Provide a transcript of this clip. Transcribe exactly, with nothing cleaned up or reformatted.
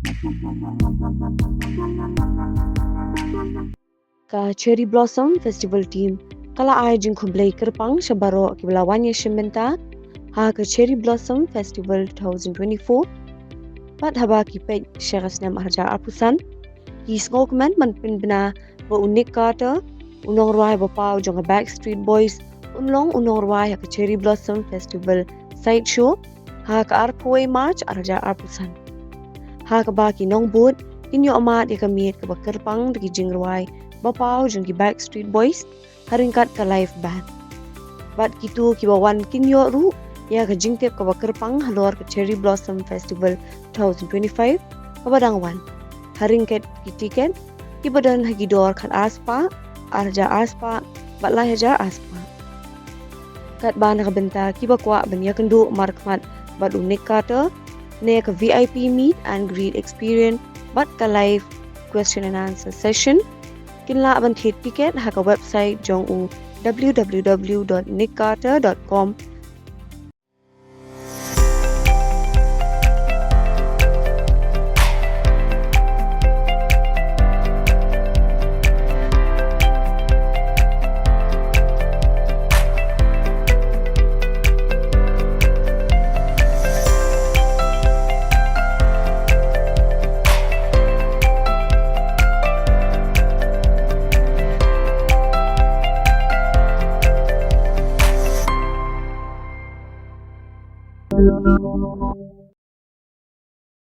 Ka Cherry Blossom Festival Team ka la ai jingkhublei kyrpang sha baroh kiba la wan ïashim bynta ha ka Cherry Blossom Festival twenty twenty-four. Bad haba ki peit sha ka snem ar hajar arphew san, ki sngewkmen ban pynbna ba u Nick Carter, u nongrwai ba paw jong ka Backstreet Boys, un long u nongrwai ha ka Cherry Blossom Festival Side Show ha ka arphew wei March ar hajar arphew san. Ha kaba ki nongbud kin ïoh mad ïa ka miet kaba kyrpang da ki jingrwai ba paw jong ki Backstreet Boys ha ryngkat ka live band. Bad kito kiba wan kin ïoh ruh ïa ka jingtip kaba kyrpang halor ka Cherry Blossom Festival twenty twenty-five kaba dang wan, ha ryngkat ki tiket kiba don ha ki dor khat ar spah, ar hajar ar spah bad lai hajar ar spah. Katba na ka bynta kiba kwah ban ïakynduh markhmat bad u Nick Carter, ne ka V I P meet and greet experience bad ka live question and answer session, kin lah ban thied tiket ha ka website jong u, w w w dot nick carter dot com.